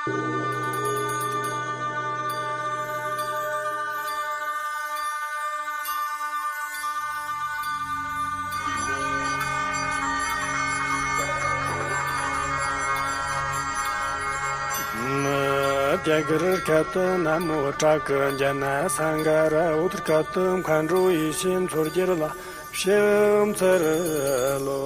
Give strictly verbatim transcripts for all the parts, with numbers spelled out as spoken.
རྒྱ་གར་ཁ་ཏུ་ན་མོ་བྲག་གི་འཇའ་ན་སངྒ་ར་འུ་ཐུར་ཁ་ཏུ་མཁའ་འགྲོ་ཡེ་ཤེས་མཚོ་རྒྱལ་ལ་ཕྱག་འཚལ་ལོ།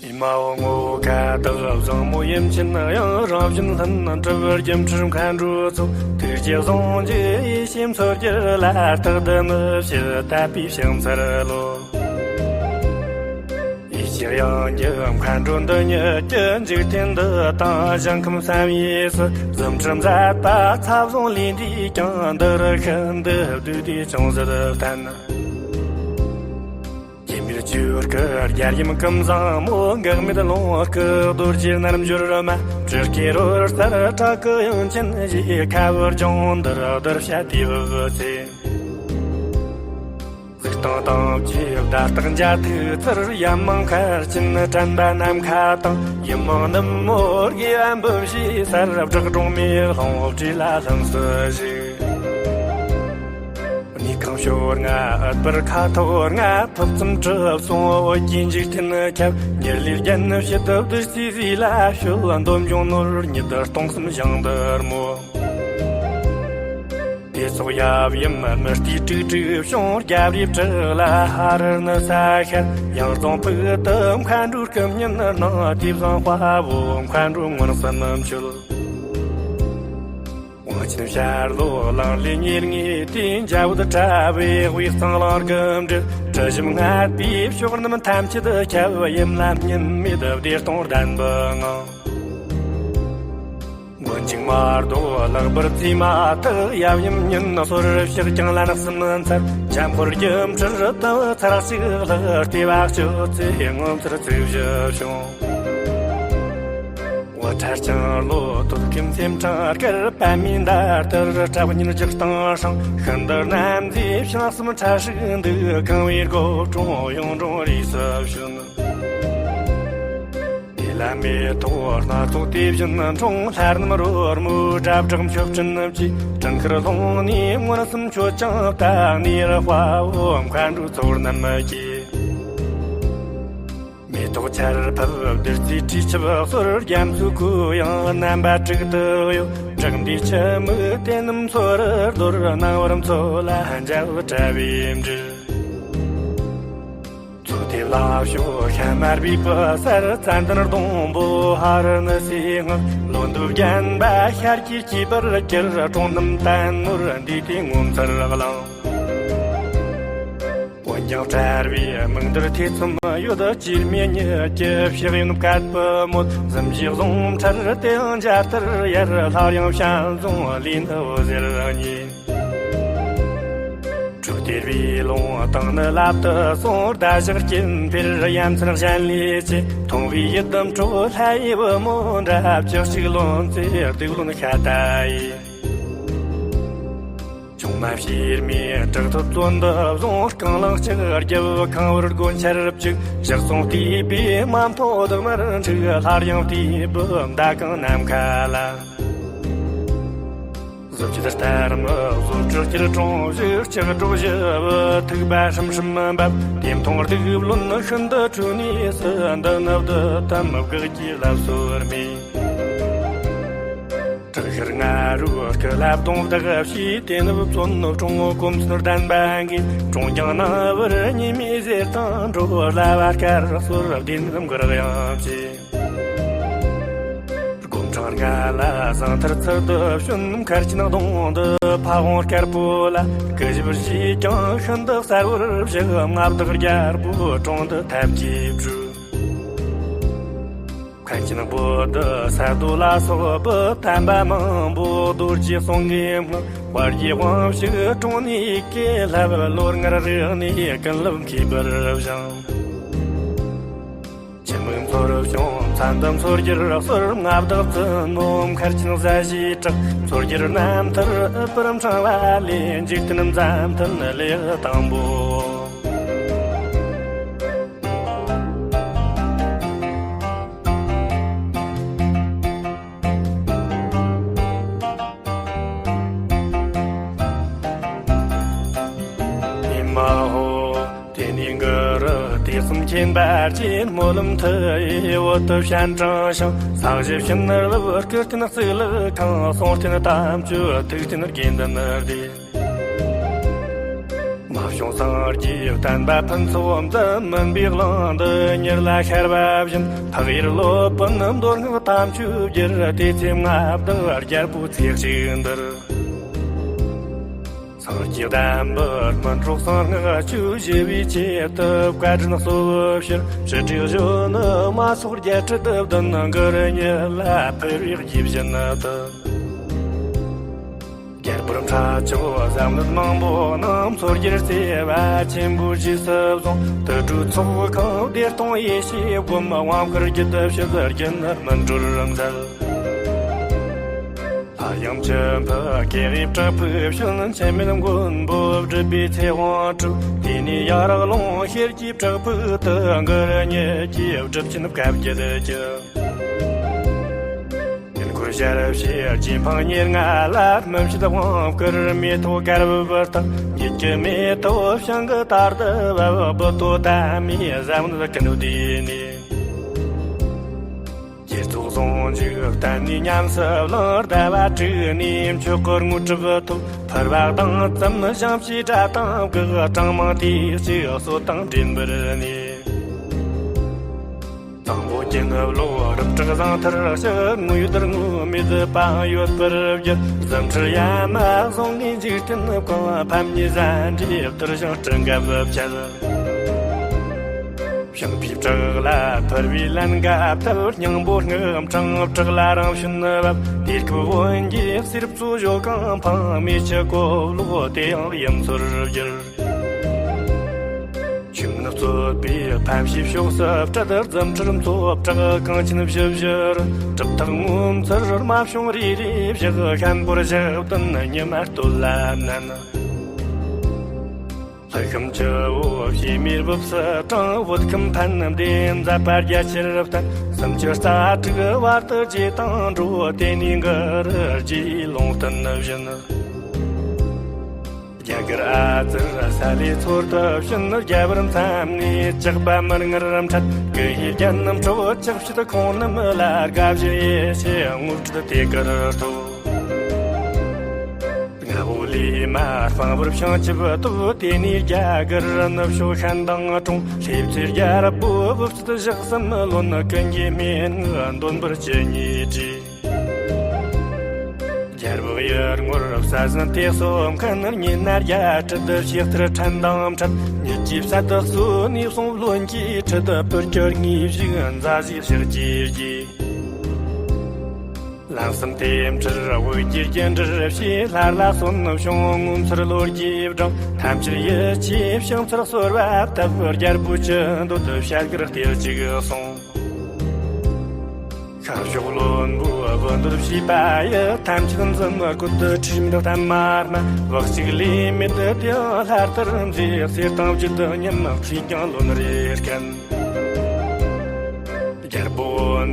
ཨི་མ་འོ་ངོ་ཁ་བདག་བཟང་མོ་ཡུམ་ཆེན་ཡང་རང་བཞིན་ལྷུན་གྲུབ་སྒྱུ་འཕྲུལ་མཁའ་འགྲོ་ཚོགས། ཐུགས་རྗེ་བཟང་རྒྱལ་ཡེ་ཤེས་མཚོ་རྒྱལ་ལ། རྟག་ཏུ་མི་ཕྱེད་དད་པའི་ཕྱག་འཚལ་ལོ། ཡེ་ཤེས་དབྱིངས་ཀྱི་མཁའ་འགྲོ་འདི་ཉིད་ཀྱི་འཇིག་རྟེན་འདི་དང་ཞིང་ཁམས་བསམ་ཡས་སུ། རྫུ་འཕྲུལ་མཛད་པ་ཚ་བཟང་ལས་འདས་ཀྱང་། འདི་རུ་ཤིན་ཏུ་བདུད་སྡེ་ཅུང་ཟད་བསྟེན། སྐྱེ་མེད་ཆོས་སྐུ་རྒྱལ་ཡུམ་ཀུན་བཟང་མོ། འགག་མེད་ཀློང་སྐུ་རྡོ་རྗེ་རྣལ་འབྱོར་མ། སྤྲུལ་སྐུའི་རོལ་གར་བྲག་གི་དབྱངས་ཅན་ཞེས། ཁ་བར་ལྗོངས་འདིར་གདུལ་བྱ་དུས་བབ་ཚེ། གཟིགས་སྟངས་དང་བཅས་བརྡ་རྟགས་འཇའ་ཐིག་ཚུལ། ཡམ་མང་མཁར་ཆེན་དྲན་པ་ནམ་མཁའ་དང་། ཡུམ་མང་ནུབ་མོ་དགེ་བ་འབུམ་བཞིའི་སར། བྲག་སྒྲོ་མའི་ཀློང་བྲིས་ལ་ལྷུམས་སུ་ཞུགས། གནས་ཁང་ཕྱོགས་ལྔ་ཨུཏྤལ་ཁ་ཐོར་ལྔ། ཕུབ་ཙམ་གྲུབ་གསུམ་འོད་ཀྱི་འཇིག་རྟེན་ཁྱབ། འགྱུར་ལས་བརྒྱན་ཕྱི་དུ་བདུད་རྩིའི་ཟས་ལ་ཕྱོགས། འདོམ་ཆུང་ནོར་ཉི་ཟླ་སྟོང་གསུམ་ཞིང་འདིར་མོ། དེ་སོགས་ཡབ་ཡུམ་མུ་སྟེགས་དྲུག་དྲུག་བྱུང་། རྒྱབ་རིའི་བྲག་ལ་ཧ་རུ་ནུ་ས་ཤར། ཡང་རྫོང་ཕུག་ཏུ་མཁའ་འགྲོའི་སྐུ་བརྙན་སྣང་། དེ་བཟང་དཔའ་བོ་མཁའ་འགྲོ་མངོན་སུམ་མཆོད། དབང་ཆེན་ཤར་ལྷོ་གླིང་ལས་ཉེར་ལྔའི་སྟེང་། འཇའ་འོད་དྲ་བའི་དབུས་གཙང་ལུང་གི་འགྲམ། དྲི་ཞིམ་བསྔགས་པའི་ཕྱོགས་རྣམས་ཐམས་ཅད་ཁྱབ། ཡུམ་ལ་སྙིང་མེད་བདེ་སྟོང་ལྡན་པའི་ངང་། མགོན་འཇིགས་མ་ཟློག་ལག་པར་བཙས་མ་ཐག། ཡབ་ཡུམ་གཉེན་སོར་བཤགས་ཀྱང་ལན་གསུམ་མཚར། འཇམ་དཔལ་སྒྱུ་འཕྲུལ་དུ་ཚར་གཅིག་ལྷག། ལྟེ་བ་གཅོད་ཚེ་ངོ་མཚར་ཚེས་བཞི་བྱུང་། འོད་འཕྲོ་ལྕང་ལོ་ཐོད་ཀའི་མཚེམ་འཕྲང་དཀར། པདྨའི་མདའ་ལྟར་སྲབ་གཉིས་འཇིགས་སྟངས་སྲང་། ཤིན་ཏུ་གནམ་མཛེས་ཕྱི་ནང་གསུམ་ཕྲ་ཞིང་འདུ། གང་བའི་སྒོ་དྲུང་གཡུང་དྲུང་རིས་སུ་བྱོན། དེ་ལ་མེ་ཏོག་སྣ་ཚོགས་དེ་བཞིན་འཁྲུངས། ལྷ་རྣམས་རོལ་མོའི་སྒྲ་བསྒྲགས་མཆོད་སྤྲིན་བཅས། དྲིན་ཁར་ལྷུང་ནས་མངོན་སུམ་མཆོད་ཅིང་བལྟ། ནེ་ར་དཔའ་བོ་མཁའ་འགྲོའི་ཚོགས་རྣམས་ཀྱིས། མེ་ཏོག་ཆར་ཕབ་བདུད་རྩིའི་དྲི་ཆབ་གསོལ། རྒྱ་མཚོའི་གུ་ཡངས་རྣམ་པ་དྲུག་ཏུ་གཡོ། བྲག་འདིའི་ཁྱི་མིག་དེ་རྣམས་མཚོ་རུ་རྡོལ། སྣང་བར་མཚོ་ལ་འཇའ་འོད་དྲ་བས་འབྲེལ། མཚོ་དེ་ལ་ཕྱོགས་ཤ་དམར་པོའི་བུ་སར། ཙན་དན་སྡོང་པོ་ཧ་རུ་ནུ་སའི་སྔགས། ལོ་འདབ་བརྒྱན་པ་ཤར་གྱི་སྐྱེས་བུར་གྱུར། གྲོང་རྣམས་བསྟན་ནོར་འདུས་ཏེ་ངོ་མཚར་གླིང་། འོན་ཀྱང་བྲལ་བའི་མིག་འདིར་ཐེ་ཚོམ་ཡོད། སྐྱེ་མེད་གཉིད་ཀྱི་ཕྱག་གཡོན་དཀར་པོ་མོད། གཟིམ་གྱི་བཟུང་འཕྲལ་དེ་ཡང་འཇའ་ལྟར་ཡལ། སླར་ཡང་ཞལ་འཛུམ་ལས་ནི་འོད་ཟེར་བརྙེས། དྲོད་སྟེར་བའི་ལུང་དང་ནི་བླ་མ་དུ་སོང་། ཟླ་ཞག་སྐྱིད་འཕེལ་ཡ་མཚན་གཞན་ལས་ཆེ། མཐོང་བའི་ཡིད་དུ་འཕྲོ་ལྷ་ཡི་བུ་མོ་འདྲ། བཅུ་གཅིག་ལོན་ཚེ་སྡིག་བློན་ཤ་ཏ་ཡིས། ཆུང་མ་ཕྱིར་མའི་བྲག་ཐོད་བཙོན་དུ་བཟུང་། རྐང་ལག་ལྕགས་རྒྱབ་ཁང་བར་སྒོ་འཕྱར་བཅུག། ཕྱག་ཟུང་བལྟས་པས་མ་མཐོང་བདག་མར་འཁྲིགས། སླར་ཡང་བལྟས་པས་མདའ་གང་ནམ་མཁའ་ལ། གཟི་བརྗིད་ལྟར་མི་བཟོད་དྲག་སྐྱེད་གྲོང་བཞུགས། ལྕགས་སྒྲོག་བཞི་པོ་ཐུག་པ་ཧྲིམ་ཧྲིམ་འབབ། དེ་མཐོང་སྡིག་བློན་ཤིན་ཏུ་ཁྲོས་ནས་སུ། འདི་ནི་བདུད་དམ་དགག་གི་ལབ་སོར་མེད། དྲག་ཤར་ང་རོའི་སྐུ་ལ་གདུང་བདག་བྱས། དེ་ནི་བཙོན་གྲོང་གོམས་ལྡན་པ་གིས། གྲོང་རྒྱང་ན་བར་ཉི་མའི་ཟེར་དང་འགྲོ། བླ་བ་དཀར་སོར་བདེན་རྣམས་གར་ཡང་བྱས། སྒོམ་འཕྲང་ལྔ་ལ་ཟངས་མཐིལ་ཚུལ་དུ་བྱོན། མཁར་ཆེན་གདོང་དུ་ཕ་བོང་དཀར་པོ་ལ། སྐུ་ཞབས་བཞེས་ཀྱང་ཤིན་ཏུ་གསལ་བར་བཞག། མངའ་བདག་རྒྱལ་པོའི་དྲུང་དུ་ཐབས་ཀྱིས་བྲོས། མཁན་ཆེན་བོ་དྷི་ས་ཏྭ་ལ་སོགས་པའི་དམ་པ་མང་པོ་རྡོ་རྗེ་གསུང་གི་སྔགས། དཔལ་གྱི་དབང་ཕྱུག་དྲུང་ནས་བཀའི་བསླབ། ལོ་ལྔར་རིང་ནས་ཀུན་སློབ་མཁས་པར་བཞེངས། ཁྱི་མིག་མཚོར་བྱུང་ ད་འདི་མཚོ་རྒྱལ་ཟུར་མངའ་བདག་བཙུན་མོ་མཁར་ཆེན་གཟི་བྱིའུ་བྲག་མཚོ་རྒྱལ་རྣམ་ཐར་ཨུ་པུར་ཕྲེང་བ་ལས། འཇིག་རྟེན་མཛའ་མཐུན་ལེའུ་དང་པོ། ཨེ་མ་ཧོ། དེ་ནས་གུ་རུ་དུས་གསུམ་མཁྱེན་པ་ཅན་སྨོན་ལམ་མཐུ་ཡིས་འོད་དུ་སྤྱན་དྲངས་ཤིང་། ས་གཞི་ཕྱི་ནས་རླབས། སྐུ་རྟེན་གཙུག་ལག་ཁང་། གསུང་རྟེན་དམ་ཆོས། ཐུགས་རྟེན་དགེ་འདུན་སྡེ། མ་བྱུང་སངས་རྒྱས་བསྟན་པ་ཕུན་ཚོགས་འཛིན། མུན་པའི་གླིང་འདི་ཉིད་ལ་ཤར་བ་བཞིན། འཕགས་ཡུལ་སློབ་དཔོན་མདོ་སྔགས་དམ་ཆོས་རྒྱལ། དེ་ཚེ་མངའ་བདག་རྒྱལ་པོ་ཚེ་གཅིག་འདིར། སངས་རྒྱས་བསྟན་པར་སྨིན་གྲོགས་གསང་སྔགས་ཆོས། ཞི་བའི་ཆེད་དུ་བཀའ་དྲིན་གསོལ་ཕྱིར། ཞི་དྲག་གཞོན་ནུ་མ་སོགས་བརྒྱད་ཁྲི་བདུན། གུ་རུ་ཉིད་ལ་ཕུལ་བའི་དགྱེས་བཞིན་དུ། རྒྱལ་པོར་འཕྲད་ཆོག་ཟབ་གནད་མང་པོ་རྣམས། མཚོ་རྒྱལ་བརྩེ་བ་ཆེན་པོས་རྗེས་སུ་བཟུང་། དུར་ཁྲོད་ཚོགས་ཁང་བདེ་སྟོང་ཡེ་ཤེས་སྒོམ། དབང་བསྐུར་རྒྱུད་ཕྱི་དུ་རྒྱུན་སྨིན་གྲོལ་མཛད། ལྷ་དབྱངས་ཆུ་འབུད་ཀེང་རུས་བྲག་ཕུག་བཞིན། འཆི་མེད་མགོན་པོ་སྒྲུབ་པའི་ཚེ་དབང་སྒྲུབས། དེ་ནས་ཡར་ཀླུང་ཤེལ་གྱི་བྲག་ཕུག་ཏུ། གུ་རུ་ཉིད་ཀྱི་སྒྲུབ་ཆེན་བཀའ་བརྒྱད་ཀྱི། དཀྱིལ་འཁོར་ཞལ་ཕྱེ་རྗེས་འཕང་ཉེར་ལྔ་ལ། སྨིན་བྱེད་དབང་བསྐུར་མེ་ཏོག་དཀར་པོ་བཏིང་། ཉིད་ཀྱི་མེ་ཏོག་བྱིང་གི་དར་དུ་བབས། བུ་དོ་དམ་མིའི་ཟབ་གནད་ཀུན་བསྡུས་ནས། དགྱེས་ཚོགས་ཟུང་འཇུག་བསྟན་ནས་ཉམས་སུ་བླངས། ཟླ་བ་དྲུག་ནས་མཆོག་གི་དངོས་གྲུབ་ཐོབ། ཕུར་པ་དང་བཙུན་མོ་ཞིང་བྱེད་དགྲ་དང་བགེགས། གྲངས་མང་དུས་གཅིག་གསོད་དང་འདྲེན་པར་ནུས། གཙང་པོ་ཀུན་བློ་རབ་དྲག་ཟངས་ཐར་ཞིག་དངོས་ཡོད་དངོས་མེད་པ་ཡོད་པར་བརྒྱུད། རྫུ་འཕྲུལ་ཡ་མ་བཟུང་ནས་འཇིག་རྟེན་ཀུན། ཕམ་ཉེས་ཟན་འདྲེས་བཏུལ་ཞིང་སྤྲིན་ཁབ་བཅད། ཞིང་པའི་བྲག་ལ་ཕུར་བུའི་ལན་འགའ་བཏབ། སྙིང་པོ་རྔུལ་ཕྲེང་བྲག་ལ་རང་བྱོན་བབས། དུས་སྐབས་བོན་གྱི་གསེར་བཙོ་བཞོ་གང་འཕངས། མེ་ཆུ་གོ་ལོག་དེ་ཡང་ཡུམ་མཚོར་བསྒྱུར། ཆོས་མིན་རྩོད་པའི་ཕམ་བྱས་ཕྱོགས་སུ་བྲལ། རྫུ་འཕྲུལ་མཚོ་བྲག་གངས་ཆེན་བཞི་བཞི་རུ། གྲུབ་རྟགས་ངོ་མཚར་རྨ་བྱུང་རེ་རེ་བཞག །ཤམ་བུར་བཞི་བདུན་ཉི་མ་སྟོད་ལ་མནན། ལྷ་ཤམ་ཆུ་བོ་བྱེ་མའི་སྦུབས་སུ་དྲངས། བོད་ཁམས་ཕན་བདེ་མཛད་པ་རྒྱ་ཆེར་བསྟན། སུམ་ཅུ་རྩ་དྲུག་བར་དུ་རྗེས་དང་འགྲོ། དེ་ནས་གུ་རུ་རྗེས་ལུང་བསྟན་བཞིན། རྒྱ་གར་ཨ་ཙི་ས་ལའི་ཚོར་དུ་ཕྱིན། རྒྱལ་བུར་མཚམས་ནས་ཇག་པ་མི་ངར་འཕྲད། གུ་ཧའི་རྒྱལ་རྣམས་ཁྲོ་ཇག་བྱེད་ཁོང་རྣམས་ལ། དགའ་བཞི་ཡེ་ཤེས་དངོས་གྲུབ་དེ་གར་ཐོབ། རྔ་བོ་ལས་མར་སྤང་བུར་བྱང་ཆུབ་ཐོབ། དེ་ནས་རྒྱ་གར་ནུབ་ཕྱོགས་ཤན་དང་གྲོང་། ལྷེབ་ཚེ་རྒྱལ་པོ་དབུ་ཚད་བཞག་གསུམ་ལོན། ཀུན་གྱིས་སྨྲེ་སྔགས་འདོན་པར་ཇི་སྙེད་བྲིས། རྒྱལ་པོ་ཡུལ་ངོར་ས་ཟིན་དུས་གསོལ་མཁན། ཉེ་གནས་རྒྱ་ཁྲི་དུ་ཕྱི་ལྟར་ཕྲན་དང་འཕྲད། ཉིད་ཀྱི་ས་དུ་གསོལ་ནས་སོང་བློན་གྱི་ཁྲི་དུ། བོད་ཀྱི་དངོས་ཤིག་མཛའ་བཞེས་ཕྱག་རྒྱའི་རྗེས། ལམ་གསུམ་དེ་འཕྲུལ་དབུས་ཀྱི་རྒྱུད་འགྲུལ་བྱས། སླར་ལ་གསོན་བྱུང་ངོ་མཚར་ལོ་རྒྱུས་བགྲངས། ཐམས་ཅད་ཡིད་ཆེས་ཕྱག་འཚལ་གསོལ་བ་བཏབ། རྒྱལ་པོ་ཅི་འདོད་བྱ་དགར་སྟེར་ཅིག་གསུངས། ཤར་ཕྱོགས་བློན་པོས་བུ་འདོད་བྱས་པ་ཡི། ཐམས་ཅད་འཛུམ་དགོད་དུ་ཁྲིད་མདོག་གཏམ་མ་སྨྲ། བག་གཅིག་ལས་མེད་དུ་དེའང་སླར་ལྟར་མཛེས། གསེར་དང་བརྒྱད་དུ་ཉི་མ་ཕྱིས་ཀྱང་ལོན་རེ་སྐན། རྒྱལ་པོ་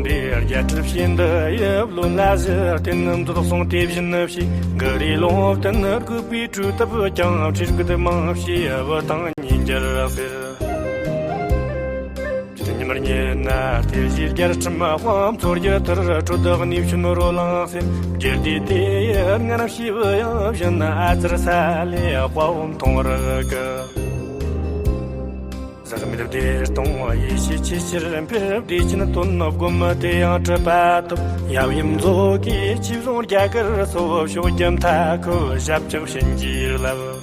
འདི་རྒྱལ་ཁྲིར་བྱིན་འདི་ཡི། བློན་ལ་གཞི་རྟེན་མཛོད་གསུངས་དེ་བཞིན་བྱས། གུ་རུའི་ལུང་བསྟན་རྒོད་པའི་གྲོས་བཏབ་ཀྱང་། ཁྲིར་རྒོད་མང་བྱས་བུ་དང་ཉེ་འབྱར་ཟེར། ཉིན་མར་ཉིན་ན་ལྟས་བཞིན་རྒྱལ་ཁྲིམས་དཔང་། མཚོ་རྒྱལ་དར་ཁྲོད་གནས་བྱོན་རོ་ལངས་ཟེར། རྒྱལ་སྡེ་དེ་ཡི་ངན་བྱས་བུ་ཡང་བཞིན། ཨ་ཙར་ས་ལའི་དཔའ་བོ་མཐོང་རག་གི། ཟག་མེད་བདེ་སྟོང་ཡེ་ཤེས་ཆེས་ཆེར་འཕེལ། བདེ་ཆེན་དོན་སྒོམ་དེ་ཡང་གྲུབ་པ་ཐོབ། ཡབ་ཡུམ་མཛོད་ཀྱི་ཆོས་བཟུང་རྒྱ་གར་སོགས། ཕྱོགས་བཅུ་མཐའ་འཁོབ་ཞབས་ཕྱི་བྱིན་གྱིས་བརླབས།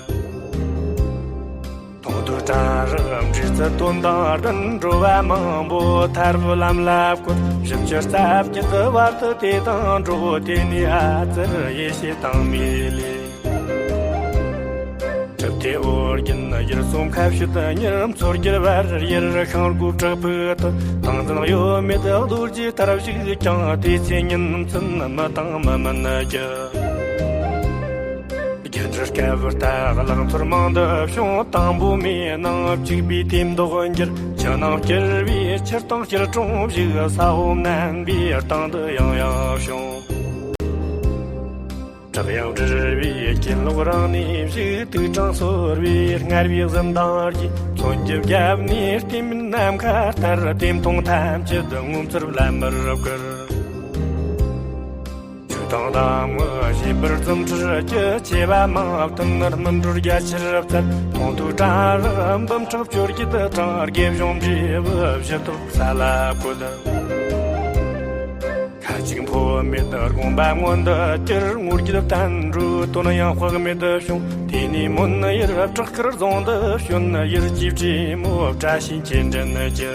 མཐོང་ཐོས་གྲང་རེག་འབྲེལ་ཚད་དོན་དང་ལྡན། འགྲོ་བ་མང་པོ་ཐར་བའི་ལམ་ལ་བཀོད། བཞི་བཅུ་རྩ་བརྒྱད་བར་དུ་དེ་དང་འགྲོགས། དེ་ནས་ཨ་ཙར་ཡེ་ཤེས་དང་མི་ལས། གྲུབ་མཐའི་ཨོ་རྒྱན་ཡུལ་གསུམ་ཁ་བྱེ་ཏུ་ཉིད། མཚོ་རྒྱལ་བར་ཡུལ་ཤིང་སྒོ་བྲག་ཕུག་ཏུ། ཏིང་འཛིན་གཡོ་མེད་རྡོ་རྗེ་ལྟར་བཞུགས་ཀྱང་། དེ་ཚེ་ཉིན་མཚན་མི་དང་མི་མིན་གྱི། རྒྱུ་འབྲས་སྐལ་བར་ལྟ་གླང་ཚོར་མང་དུ་བྱུང་། དང་པོ་མེའི་ནང་བཅུག་པའི་དེ་མདོག་འགྱུར། ཕྱི་ནང་སྐྱུར་བའི་ཕྱིར་དང་སྐྱིལ་ཀྲུང་བཞུགས། ས་འོག་མནན་པའི་སྟེང་དུ་ཡང་ཡང་བྱུང་། བྲག་གཡང་བྲི་བའི་གྱེན་ལོགས་རང་ནས་བཞུགས། དུག་སྦྲང་གསོལ་བའི་སྔར་བའི་གཟི་མདངས་ཀྱིས། མཚོན་གྱི་རྒྱབ་ནས་ལྟེམ་མེ་ནམ་མཁའ་ལྟར། དེ་མཐོང་ཐམས་ཅད་ངོ་མཚར་བླ་མར་བཀུར། ཆོས་དང་གདམས་ངག་ཞེས་པར་རྫུ་འཕྲུལ་གྱི། ཆེ་བ་མང་བ་བསྟན་ནས་སྨིན་གྲོལ་རྒྱ་ཆེར་བསྩལ། མཐོང་ཐོས་གྲལ་རིམ་འབུམ་ཕྲག་བཅོ་བརྒྱད་དང་། དགེ་སྦྱོང་འབྲས་བུ་བཞི་སྟོབས་ས་ལ་བཀོད། ཁ་ཅིག་འཕོ་མེད་དགོངས་པ་མངོན་དུ་གྱུར། ངོ་རྒྱལ་བསྟན་འགྲོའི་དོན་ཡང་དཔག་མེད་དུ་བྱུང་། དེ་ནས་མོན་ཡུལ་བྲག་དཀར་རྫོང་དུ་བྱོན། ཡུལ་གྱི་བྲིས་མོ་བཀྲ་ཤིས་འཁྱིལ་འདྲེན་གྱི།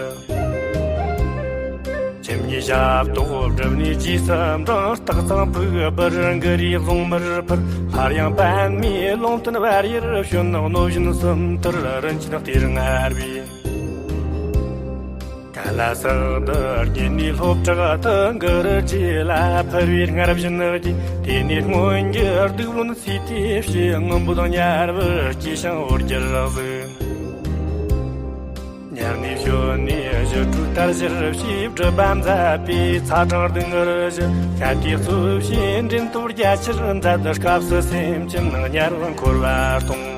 ཁྱིམ་གཉིས་ཞབས་ཏོག་བསྒྲུབས་ནས་རྗེས་སུ་འབྲངས། སྟག་ཚང་ཕུག་པར་གུ་རུའི་གཟུངས་མར་ཕུལ། སླར་ཡང་པདྨའི་ལུང་བསྟན་བར་ཡུལ་བྱོན། གནོད་སྦྱིན་སུམ་མཐར་རིན་ཆེན་གཏེར་མངའ་བས། ཀ་ལ་སག་ཏུ་རྒྱུད་ནས་ལྷོ་བྲག་ཏུ་གུ་རུ་རྗེ་ལ་ཕུལ་བའི་སྔར་བཞིན་གྱི། དེ་ནས་སྔོན་གྱི་གདུགས་བློན་སྲས་དེ་བཞི། སྔོན་པོ་དང་ཉེ་བར་སྐྱེས་ཤིང་འོ་བརྒྱལ་གཟིགས། ཉར་ནས་བྱོན་ནས་ཞི་ཁྲོའི་དར་ཞིར་བྱས། སྒྲུབ་པ་མཛད་པའི་ཚ་གྲང་སྡུག་བསྔལ་བཞི། ཤ་དེ་གཙོ་བྱས་འདྲེན་སྟོབས་རྒྱ་ཆེར་མཛད། སྐབས་སུ་སེམས་ཅན་དམྱལ་བར་འཁོར་བར་གཏོང་།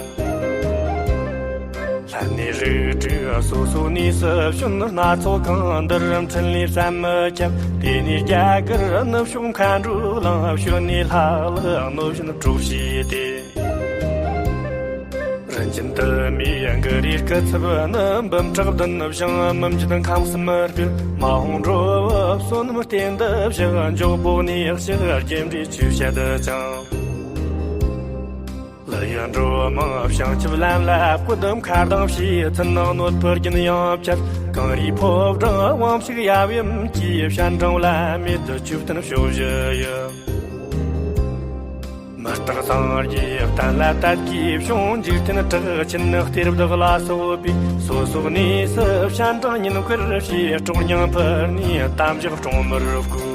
ལྷ་གནས་རིགས་དྲུག་སོ་སོའི་གནས་སུ་བྱོན། སྣ་ཚོགས་གང་འདིར་འཕྲིན་ལས་བསམ་མི་ཁྱབ། དེ་ནས་རྒྱ་གར་ནུབ་ཕྱོགས་མཁའ་འགྲོའི་གླིང་། བྱོན་ནས་ལྷ་ཀླུ་གནོད་སྦྱིན་གྲོགས་བྱས་ཏེ། རིན་ཆེན་དུ་མའི་གུ་རུའི་སྐུ་ཚབ་ནི། འབུམ་ཕྲག་བདུན་བཞེངས་མི་འཇིགས་ཁམས་གསུམ་སྤེལ། མ་འོངས་འགྲོ་བ་བསོད་ནམས་རྟེན་དུ་བཞག་འཇོག་པོ་ནས་ཕྱིར་རྒྱས་འབྲས་ཆོས་བཤད་ཅིང་། ལི་ཡི་འགྲོ་མང་བྱང་ཆུབ་ལམ་ལ་བཀོད། མཁའ་ལྡིང་བྱེ་མཚན་གནོད་པའི་རྒྱུན་ཡང་བཅད། གངས་རིའི་ཕོ་བྲང་དབང་ཕྱུག་ཡབ་ཡུམ་གྱི། སྤྱན་དྲངས་བླ་མེད་མཆོད་རྟེན་ཕྱོགས་བཞི་ཡི། མི་རྟག་སངས་རྒྱས་བསྟན་ལ་དད་ཀྱིས་བྱུང་། འཇིག་རྟེན་གྲགས་ཆེན་གཏེར་བདག་ལ་སོགས་པས། སོ་སོའི་གནས་སུ་སྤྱན་དྲངས་བསྙེན་བཀུར་བྱས། སྲོག་སྙིང་ཕུལ་ནས་དམ་བཞག་སྲུང་མར་བསྐུལ།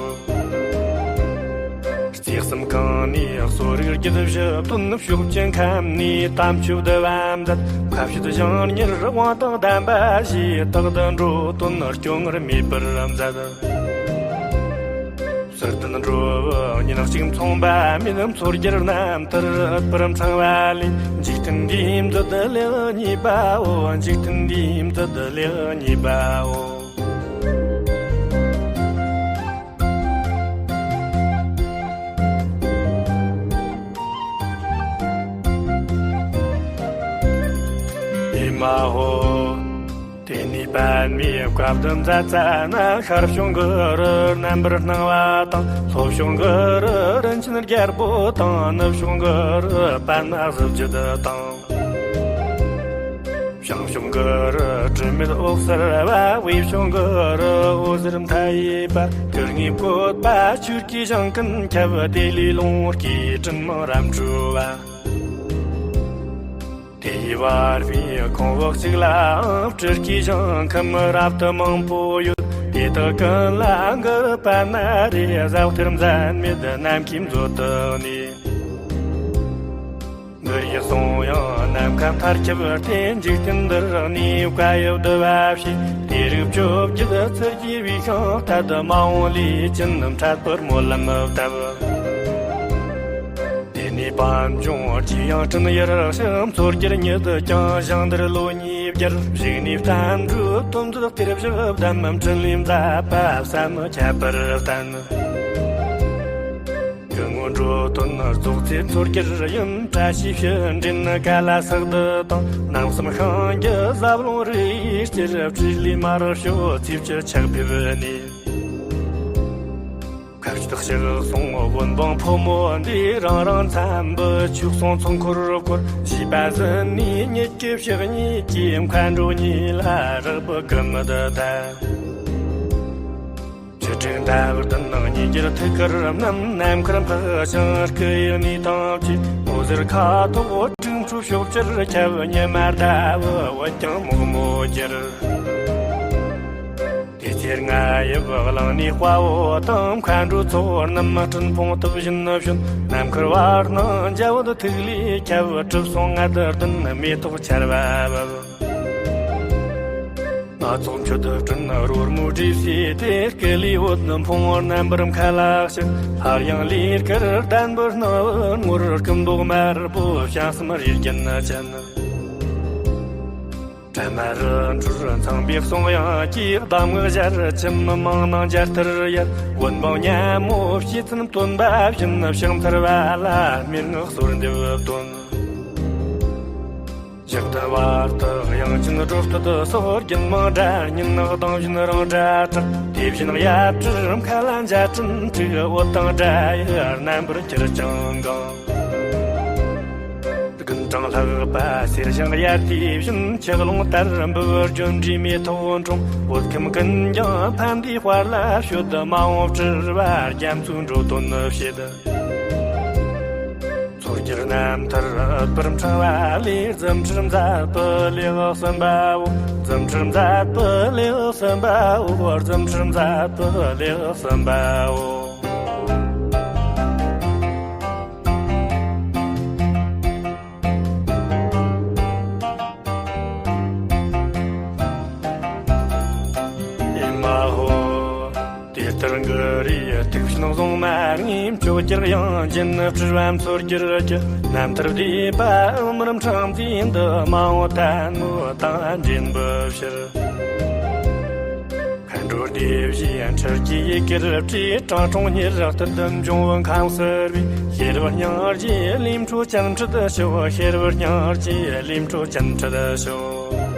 རྩེ་གསུམ་གང་ནས་གསོ་རིག་རྒྱུད་བཞི་བཏོན། ཕྱོགས་བཅུ་ཁམས་ནས་དམ་ཆོས་བསྡུ་བ་མཛད། ཁ་བཤད་བཞིན་གཉེར་དབང་དང་ལྡན་པ་བཞིས། རྟག་ཏུ་འགྲོ་དོན་སྐྱོ་ངལ་མེད་པར་མཛད། ཟུར་ལྡན་འགྲོ་བའི་གཉེན་གཅིག་མཚུངས་པ་མེད། མཚོ་རྒྱལ་རྣམ་ཐར་ཨུཏྤལ་ཚང་བ་ལས། འཇིག་རྟེན་འདིའི་མཛོད་ལེགས་རྙེད་པའོ། འཇིག་རྟེན་འདིའི་མཛོད་ལེགས་རྙེད་པའོ། ཨེ་མ་ཧོ། དེ་ནས་པདྨའི་བཀའ་བསྡུ་མཛད་ཙ་ན། ཤར་ཕྱོགས་གུ་རུ་རྣམ་པར་སྣང་བ་དང་། ལྷོ་ཕྱོགས་གུ་རུ་རིན་ཆེན་རྒྱལ་པོ་དང་། ནུབ་ཕྱོགས་གུ་རུ་པདྨ་གཟི་བརྗིད་དང་། བྱང་ཕྱོགས་གུ་རུ་དྲི་མེད་འོད་གསལ་བ། དབུས་ཕྱོགས་གུ་རུ་འོད་ཟེར་མཐའ་ཡས་པ། སྐུ་ལྔའི་བཀོད་པ་ཆོས་ཀྱི་ཞིང་ཀུན་ཁྱབ། དེ་ལས་ལོངས་སྐུའི་སྤྲིན་མང་རབ་འཕྲོ་བ། དེའི་བར་པའི་ཁང་བ་གཅིག་ལའང་སྤྲུལ་སྐུའི་ཞིང་ཁམས་རབ་ཏུ་མང་པོ་ཡོད། དེ་དག་ཀུན་ལ་གུ་རུ་པདྨ་རས་གཟའ་གཏེར་འཛད་མེད་ནམ་མཁའི་མཛོད་དུ་གནས། གུ་རུའི་གསུང་དབྱངས་ནམ་མཁའ་མཐར་ཁྱབ་སྟེ། འཇིག་རྟེན་འདིར་གནས་བཀའ་ཡི་བསྡུ་བ་བྱས། དེ་རིགས་བཅོ་བརྒྱད་ཚུར་གྱེས་པའི་ཤིང་རྟ་དུ། མ་འོངས་ལས་ཅན་འཕྲད་པར་སྨོན་ལམ་བཏབ། དེ་ནས་པད་འབྱུང་རྗེ་ཡང་སྤྲིན་ཡར་ཕྱིན། མཚོ་རྒྱལ་ཉིད་ཀྱང་ཞིང་འདིར་ལོ་གཉིས་བརྒྱར། བཞུགས་ནས་བསྟན་འགྲོའི་དོན་མཛད་གཏེར་བཞི་བསྡམས། འཕྲིན་ལས་མཛད་པ་བསམ་མི་ཁྱབ་པར་བསྟན། སྐུ་ངོ་འགྲོ་དོན་རྫོགས་ཚེ་མཚོ་རྒྱལ་ཡིན། བཀྲ་ཤིས་ཕྱི་འདྲེན་ཀ་ལ་སག་ཏུ་དང་། ནམ་གསུམ་ཤིང་གི་ཟབ་ལོང་རི་ཡི་རྩེར། སྤྲེལ་ལས་དམར་ཕྱོགས་ཚེས་བཅུ་ཆག་ཕེབས་ནས། མཁའ་སྤྱོད་ཕྱག་སྲུང་བོན་འབངས་ཕོ་མོ་འདིས། རང་རང་འཚམ་པའི་ཆོས་གསུང་ཚོགས་འཁོར་བསྐོར། བཞེས་པ་ཟིན་ནས་ཉིད་ཀྱི་ཕྱག་གཉིས་ཀྱིས། མཁའ་འགྲོ་གཉིས་ལ་རེག་པའི་གུས་མོས་བཏབ། ཆུ་དྲེག་མདའ་བརྡུང་གཉིས་གྱེར་ཐུགས་ཀར་བསྣམས། ནམ་མཁར་འཕགས་ཤིང་སྐུ་ཡི་གནས་དང་བཅས། འོད་ཟེར་ཁ་དོག་དྲུག་ ཁྲོ་ཕྱོགས་ཅིར་ཁྱབ་ཉི་མ་ཟླ་བོ་བོད་ཀྱང་མོག་མོག་གྱུར། དེ་ཚེ་རྔ་ཡབ་གླིང་ནས་དཔའ་བོ་དང་མཁའ་འགྲོའི་ཚོགས་རྣམས་སྤྲིན་ཕུང་དུ་བཞིན་བྱོན། ནམ་མཁར་བར་སྣང་འཇའ་འོད་ཐིག་ལེ་ཁྱབ། གྲིབ་སོ་ལྔ་བདོ་ལྡན་མེ་ཏོག་ཆར་བ་བབས། སྣ་ཚོགས་མཆུ་སྤྲིན་རོལ་མོའི་སྒྲིབ་བྱེད་དེ། སྐུ་ལུས་འོད་ཕུང་རྣམ་པར་མཁའ་ལ་ཞིག་སླར་ཡང་ལས་དཀར་ལྡན་པའི་སྣང་བར་ངུར། སྐུ་མདོག་དམར་པོ་བྱང་སེམས་རིའི་རྒྱན་ཅན། དྲན་མེད་རི་ཁྲོད་ཚངས་པའི་གསུང་དབྱངས་ཀྱིས། གདམས་ངག་ཞལ་ཆེམས་མང་སྣང་རྒྱ་ལྟར་ཡལ། བོད་འབངས་སྙན་མོ་བྱེད་ཚུལ་སྟོན་པ་བཞིན། ཕྱག་འཚལ་བ་ལ་སྨྲེ་སྔགས་གསོལ་འདེབས་བཏོན། ཞག་བདུན་བར་དུ་དབྱངས་ཅན་སྒྲོ་བཏུད་སོགས། རྒྱུད་མང་སྒྲ་སྙན་གདངས་བཞིན་རང་སྒྲ་གྲགས། དེ་བཞིན་ཡབ་སྲས་མཁའ་ལ་འཇའ་སྤྲིན་འཁྲིགས། འོད་དང་སྒྲ་ཡི་རྣམ་པར་གྱུར་ཅིང་གང་། དགུན་གྲང་ལྷགས་པ་གསེར་ཞིང་ཡར་དུས་བཞིན། ཆུ་ཀླུང་ལྟར་འབུལ་བར་ལྗོན་ཁྲིའི་མེ་ཏོག་འཁྲུངས། བོད་ཁམས་ཀུན་ཀྱང་ཕན་བདེའི་དཔལ་ལ་སྤྱོད། མ་འོངས་སྤྲུལ་པ་རྒྱ་མཚོའི་འགྲོ་དོན་བྱེད། མཚོ་རྒྱལ་རྣམ་ཐར་ཨུཏྤལ་ཕྲེང་བ་ལས། རྫུ་འཕྲུལ་མཛད་པའི་ལེའུ་གསུམ་པའོ། རྫུ་འཕྲུལ་མཛད་པའི་ལེའུ་གསུམ་པའོ། རྫུ་འཕྲུལ་མཛད་པའི་ལེའུ་གསུམ་པའོ། ཨེ་མ་ཧོ། དེ་ལྟར་གུ་རུའི་ཐུགས་བཞེད་བཟུང་མ་ངེས། ཕྱོགས་བཅུར་དབྱངས་ཅན་སྤྲུལ་པ་མཚོ་རྒྱལ་གྱི། རྣམ་ཐར་བསྡུས་པ་ཨུཏྤལ་ཕྲེང་མཛེས་འདི། མ་འོངས་ལྟད་མོ་དང་འདྲེན་པའི་ཕྱིར། མཁའ་འགྲོ་སྡེ་བཞིའི་འཕྲུལ་གྱི་ཡི་གེར་བྲིས། དྲང་སྲོང་ཉེ་རབས་སྟོད་འབྱུང་བོ་ཁམས་གསར་པའི། ཤེར་བ་སྙིང་རྗེའི་ལས་འཕྲོ་ཅན་ཁྲིད་ཤོག་ཤེར་བ་སྙིང་རྗེའི་ལས་འཕྲོ་ཅན་ཁྲིད་ཤོག